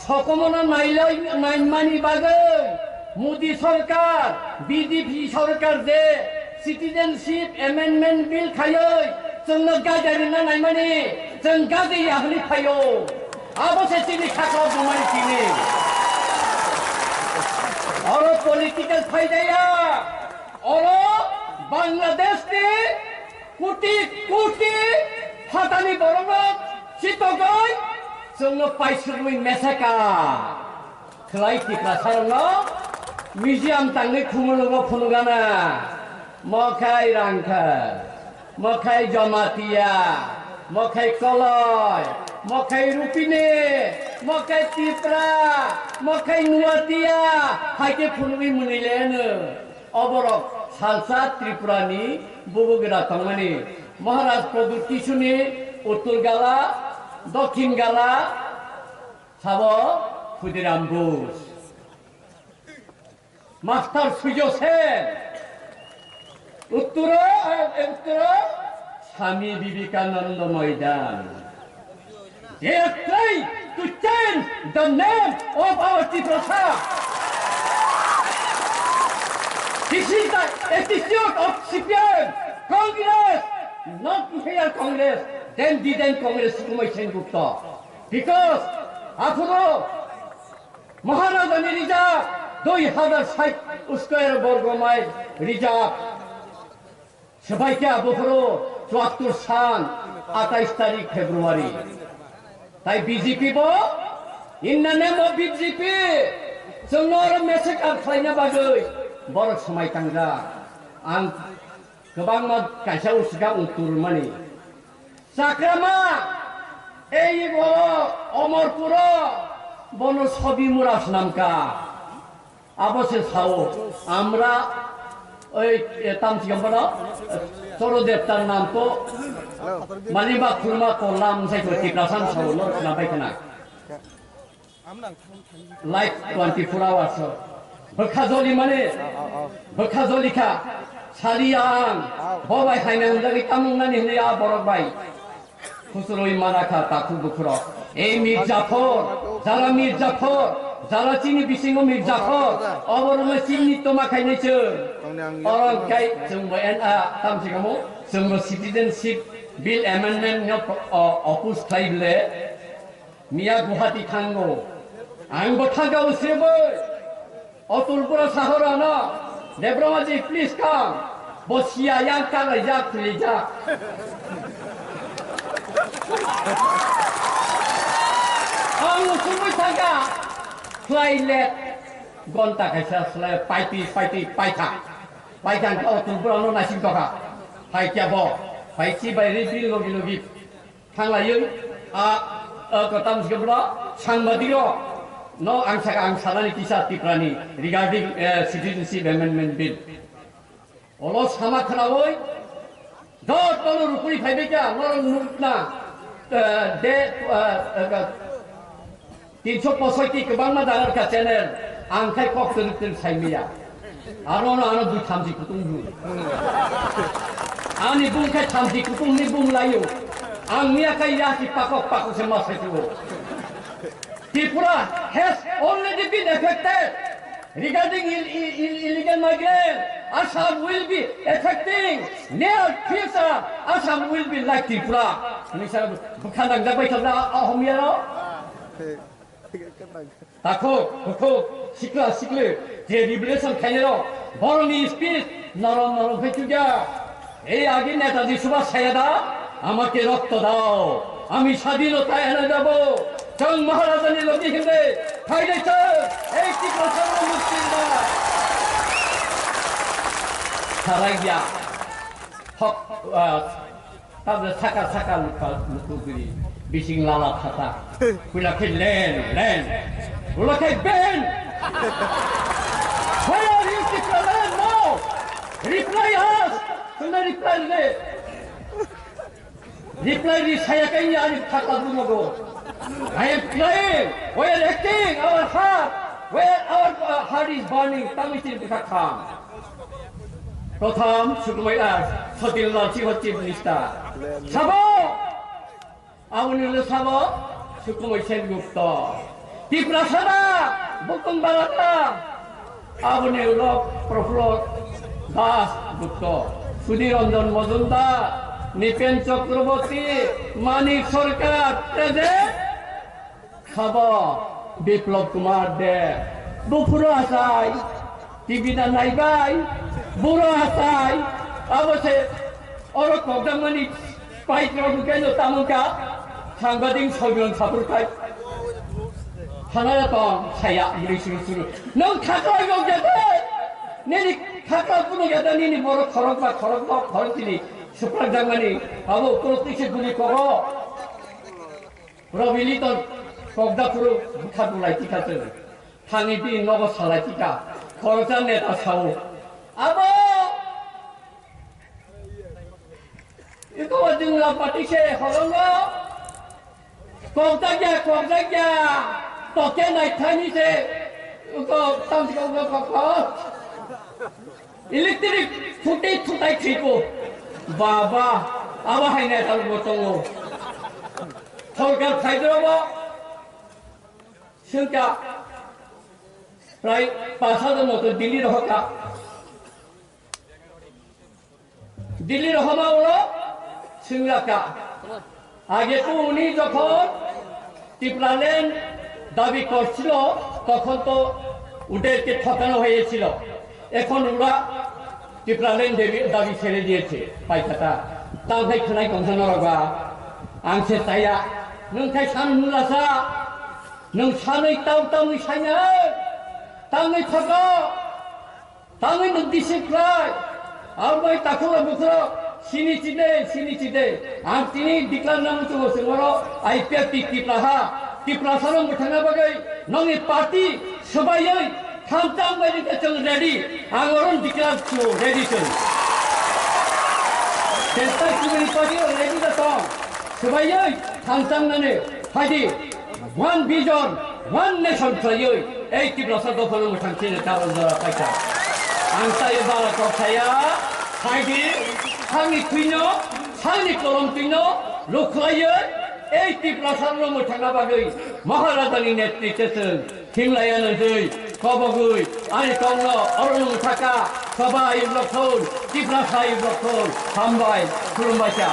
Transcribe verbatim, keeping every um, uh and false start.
Sokomona nailai, naimani bagwi Modi sorkar, B J P sorkar je Citizenship Amendment Bill khayoi chwngno gajai rwna naimani, chwng gajai ya hwnwi phaio. Abo se chini sakao bumani chini. Oro political phaidaya, oro Bangladesh ni Kuti kuti phatani borok chitogwi chwngno paisukwi mesaka. Khlai Tiprasarokno museum tangwi khumulwngo phunugana. Mokhai Rangkha, mokhai Jamatia, mokhai Koloi, mokhai Rupini, mokhai Tipra, mokhai Nuatia, haikhe phunugwi mwnwi leno. Oborok salsa Tripurani bubugra tongmani Maharaj Pradyut Kishuni Uttor Gala, Dokhin Gala, sabo Khudiram Bose. Master Surjo Sen, Uttoro, eh, Uttoro Swami Vivekananda Maidan. They are trying to change the name of our Tiprasa. This is the attitude of C P M, Congress, not here Congress, then didn't Congress, Sukumai Sen Gupta. Because after all, Maharajani rijak, dui hazar sait square borgo mile rijak. Swbaikha buphuru chuattor san atais tarik February. Tai B J P bo, in the name of B J P, chwngno oro mesek ar khlaina bagwi borok swmai tangjak. Ang kwbangma kaisa usika ung turmani. Chakrama, ei borok Omorpuro, bono sobi mura swnamka. Abo se sao, আমরা ওই, এ, তামসিকাম বড়, চরদেবতার নাম তো মালিমা খুরমা করলাম, সাইকো টিপ্রাসান sao, নর খনা পাইখানা। Life twenty-four hours. Bwkha joli mani, bwkha joli kha, sali ang, bo bai haina hwnjagwi tamung nani hwnwi a borok bai. Kusuroi mana kha takhuk bukhurok. Ei Mir Jafar, jara Mir Jafar, jara chini bisingo Mir Jafar, oborokno chini toma khainai chwng. Orong kai chwngbo en a tamsi kamo, chwngbo Citizenship Bill Amendment no, o, oppose khlai bwle. Miya Guwahati thango. Ang bo thangka usiboi. Otul pura sahorano, Debbarmaji, please come. Bo siya yang kang ya khuli ja. Ang usumui thangka. Fly let. Gonta kaisa slai paiti paiti paitha. Paitha ang otul pura no nasing toka. Hai kya bo. Hai si bai ri bil logi logi. Thanglaiwi a, a, kwtam sikabra sangbadirok no ang saka ang sanani kisa Tiprani regarding, eh, Citizenship Amendment Bill. Olo sama khnawi jotono rukui phaibaikha norok nukna, eh, de, eh, eh, Tinso posoiti kwbangma dagar ka channel, ang khai kok twrwk twrwk sai maya. Aro no ano bui thamchi kutung bu. Ani bung khai thamchi kutung ni bung layo. Ang miya khai ya si pakok pakok se ma sai tuo. Tripura has already been affected regarding ill-, ill-, ill-, illegal migrant. Assam will be affecting near future. Assam will be like Tripura. Ani sa bukhan ang jabai khabla ahomya ro. Takhuk, hukhuk, sikla, sikli, je revolution khainai rok, borokni speech norom norom khe chukya. Ei agi Netaji Subhas saya da, "Amake rokto dao, ami swadhinota ena jabo." Chwng Maharajani logi hinde, phaidai chwng, ei Tiprasano mukti da. Sarai ya. Hok, ah, Tabla saka saka luka luku giri bising lala thata. Kula khe len len. Kula khe ben. Where are you people? Len now. Reply us. Tuna reply le. Reply ri saya kai ni ani thata dumogo. I am crying. We are acting. Our heart. Where our, uh, heart is burning. Tamitin bukha kham. Prothom Sukumai, ah, Sotin Lal Singh Chief Minister. Sabo! Aboni ulo sabo Sukumai Sen Gupta. Tiprasada, Bukum Barada, aboni ulo Prafullo Das Gupta, Sudhir Ranjan Majumdar, Nipen Chakraborty, Manik Sarkar, present. Khabo Biplab Kumar Deb, buphuru achai, T V da naibai, buro achai, abo se oro kokdamani pai rok keno tamungka, sangbadik sobiron sapur khai. Hanaya tong saya bini suru suru. Nong khakra yok jate, nini khakra puno jate nini borok khorok ba khorok ba khorok tini suprak jangmani, abo koro tise guli koro. Robili to kokda phuru bwkha bulai tikha chwng. Thangwi bini nogo salai tikha. Khoroksa neta sao. Abo! Iko jwng lapati se holongo. Kokjakya, kokjakya. Tokya naithani se. Iko tamsi kokda kokda. Electric thutai thutai khiko. Baba, abo hai neta rok bo tongo. Sorkar phaidrobo swngkha prai pash hajar moto Delhi rohorkha. Delhi rohorma ulo swngjakha. আগে তো উনি যখন টিপ্রাল্যান্ড দাবি করছিল, তখন তো ওদেরকে ঠকানো হয়েছিল। এখন ওরা টিপ্রাল্যান্ড দাবি, দাবি ছেড়ে দিয়েছে। পাইকাটা তাও ভাই খোলাই কংসানো রবা আংসে চাইয়া। নং খাই সান নুলাসা, নং সানই তাও তামনি সাইনা, তামনি থাকো। Tangwi nuk disip khlai. Ang bai takhuk la bukhuk sini chide, sini chide. Ang tini declare nang muchungo singoro I P F T Tipra ha. Tiprasa no mwthangna bagwi nongni party swbaiwi thamchang bai rikhe chwng ready. Ang oron declare chwng ready chwng. Chestai chwngni party o ready da tong. Swbaiwi thamchang nani phaidi. One vision, one nation khlaiwi ei Tiprasa dophano mwthang chini tabok jora paikha. Ang tai bara kok saya, phaidi, sakni thwino, sakni kolom twino, lukhlaiwi ei Tiprasa no mwthangna bagwi Maharajani netritwe chwng himlaiya nangwi, kobogwi, ani tongno oro nung thaka, soba ayuk rok thun, Tiprasa ayuk rok thun, hambai, khulumbaisa.